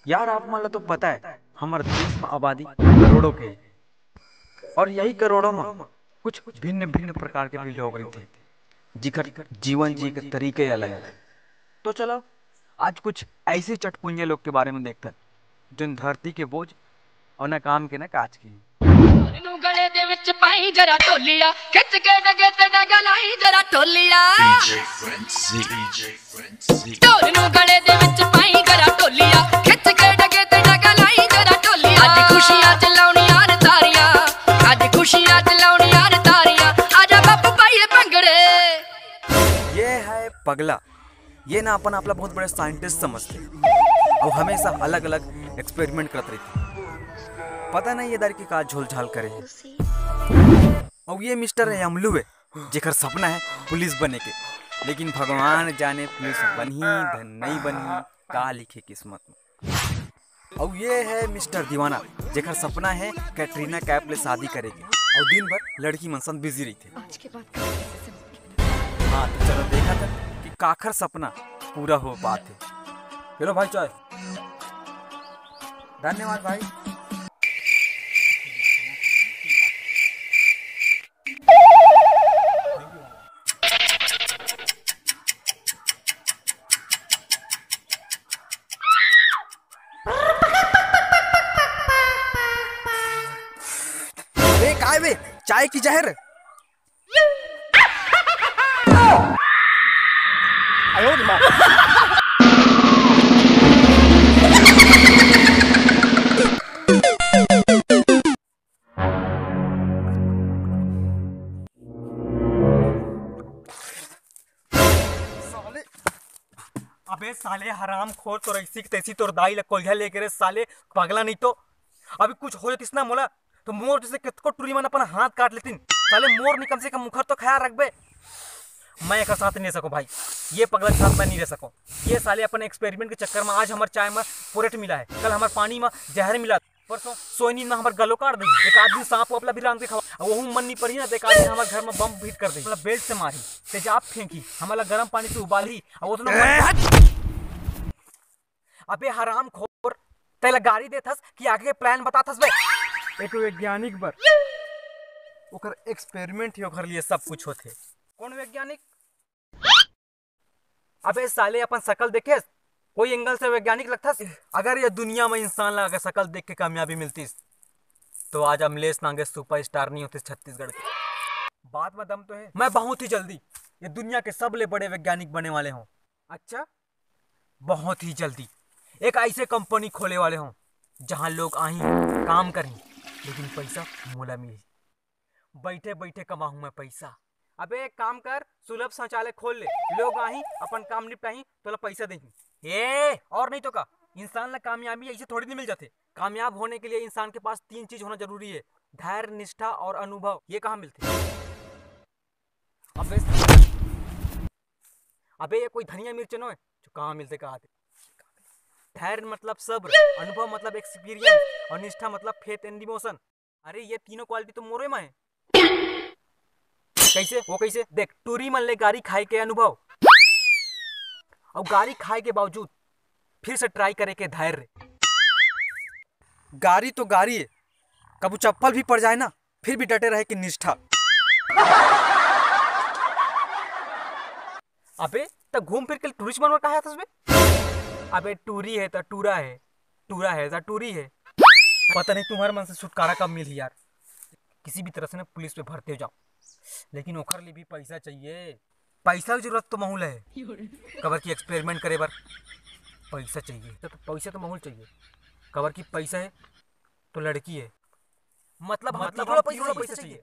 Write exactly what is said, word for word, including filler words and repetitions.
यार, आप मन ला तो पता है, हमर देश म आबादी करोड़ों के हे, और यही करोड़ों म कुछ भिन्न-भिन्न प्रकार के भी लोग रहिथे, जिकर जीवन जिए के तरीका ही अलग है। तो चलो, आज कुछ ऐसे चटपुंजे लोग के बारे में देखथन, जोन धरती के बोझ और ना काम के ना काज के। ढोਲ ਨੂੰ ਗਲੇ ਦੇ ਵਿੱਚ ਪਾਈ ਜਰਾ ਢੋਲੀਆ, ਖਿੱਚ ਕੇ ਡਗੇ ਤੇ ਡਗਾ ਲਾਈ ਜਰਾ ਢੋਲੀਆ। ਢੋਲ ਨੂੰ ਗਲੇ ਦੇ ਵਿੱਚ ਪਾਈ ਜਰਾ ਢੋਲੀਆ, ਖਿੱਚ ਕੇ ਡਗੇ ਤੇ ਡਗਾ ਲਾਈ ਜਰਾ ਢੋਲੀਆ। ਅੱਜ ਖੁਸ਼ੀਆਂ ਚ ਲਾਉਣੀਆਂ ਨੇ ਤਾਰੀਆਂ, ਅੱਜ ਖੁਸ਼ੀਆਂ ਚ ਲਾਉਣੀਆਂ ਨੇ ਤਾਰੀਆਂ। ਆਜਾ ਬੱਬੂ ਪਾਈਏ ਭੰਗੜੇ। ये है पगला। ये ना अपन आप ला बहुत बड़े साइंटिस्ट समझथे, अउ हमेशा अलग-अलग एक्सपेरिमेंट करत रहिथे। पता नहीं ये दारी के का झोलझाल करे हे। अउ ये मिस्टर है अमलू है, जेकर सपना है पुलिस बने के, लेकिन भगवान जाने पुलिस बनही धन नहीं बनही, का लिखे किस्मत में। अउ ये है मिस्टर दीवाना, जेकर सपना है कैटरीना कैफ ले शादी करे के, अउ दिन भर लड़की मन संग बिजी रहिथे। आज के बाद कभी किसी से मत मिलना। हाँ, तो चलो देखा था कि काखर सपना पूरा हो पात हे। चलो भाई, चाय। धन्यवाद भाई। अबे काय बे, चाय की जहर? साले, अबे साले हरामखोर, तोर ऐसी की तैसी तोर दाई ला कोलिया लेके रे साले, पगला नहीं तो। अभी कुछ हो जातिस ना मोला, तो मोर जैसे कितको टुरी मन अपन हाथ काट लेतिन। साले मोर नहीं, कम से कम मुखर तो ख्याल रखबे। मैं एकर साथ नहीं रह सको भाई, ये पगला के साथ मैं नहीं रह सको। ये साले अपन एक्सपेरिमेंट के चक्कर में आज हमर चाय में पोरेट मिला है, कल हमर पानी में जहर मिला, परसों सोनी ना हमर गलो काट देही। एक आदमी सांप वापला भी रांध के खावा, और वहू मन नहीं पड़ी ना, तो एक आदमी हमर घर में बम फिट कर देही, मतलब बेल्ट से मारही, तेजाब फेंकी, हमला गर्म पानी से उबालही, और वो तो ना। अबे हरामखोर, तेला गारी देथस कि आगे के प्लान बताथस बे? एक वैज्ञानिक बर, ओकर एक्सपेरिमेंट ही ओकर लिए सब कुछ होथे। कौन वैज्ञानिक? अबे साले, अपन शकल देखेस? कोई एंगल से वैज्ञानिक लगथस? अगर ये दुनिया में इंसान ला अगर शकल देख के कामयाबी मिलतीस, तो आज अमलेश नागेश सुपरस्टार नहीं होतीस छत्तीसगढ़ के। बात में दम तो है। मैं बहुत ही जल्दी ये दुनिया के सबले बड़े वैज्ञानिक बने वाले हूँ। अच्छा, बहुत ही जल्दी एक ऐसे कंपनी खोले वाले हूँ, जहाँ लोग आही, काम करही, लेकिन पैसा मोला मिलही। बैठे बैठे कमाहूँ मैं पैसा। अबे एक काम कर, सुलभ शौचालय खोल ले, लोग आही, अपन काम निपटाही, तोला पैसा देही। ए, और नहीं तो का, इंसान ला कामयाबी ऐसे थोड़ी नहीं मिल जाथे। कामयाब होने के लिए इंसान के पास तीन चीज होना जरूरी है, धैर्य, निष्ठा और अनुभव। ये कहाँ मिलथे? अबे, अबे ये कोई धनिया मिर्च नो है जो कहाँ मिलथे, कहाँ थे? धैर्य मतलब सब्र, अनुभव मतलब एक्सपीरियंस और निष्ठा मतलब फेथ एंड डिवोशन। अरे, ये तीनों क्वालिटी तो मोरे में है। कैसे? वो कैसे? देख, टूरी मन ले गारी खाए के अनुभव, और गारी खाए के बावजूद फिर से ट्राई करे के धैर्य। गारी तो गारी है, कभू चप्पल भी पड़ जाए ना, फिर भी डटे रहे के निष्ठा। अबे, त घूम फिर के टूरिस्ट मन बर काहे आथस बे? अबे, टूरी है त टूरा है, टूरा है त टूरी है। पता नहीं तुम्हर मन से छुटकारा कब मिलही यार। किसी भी तरह से ना पुलिस में भर्ती हो जाओ, लेकिन ओखर लिए भी पैसा चाहिए। पैसा की जरूरत तो महूल है, काबर कि एक्सपेरिमेंट करे बर पैसा चाहिए। तो पैसा तो महूल चाहिए, काबर कि पैसा है तो लड़की है, मतलब, मतलब, मतलब, पैसा चाहिए।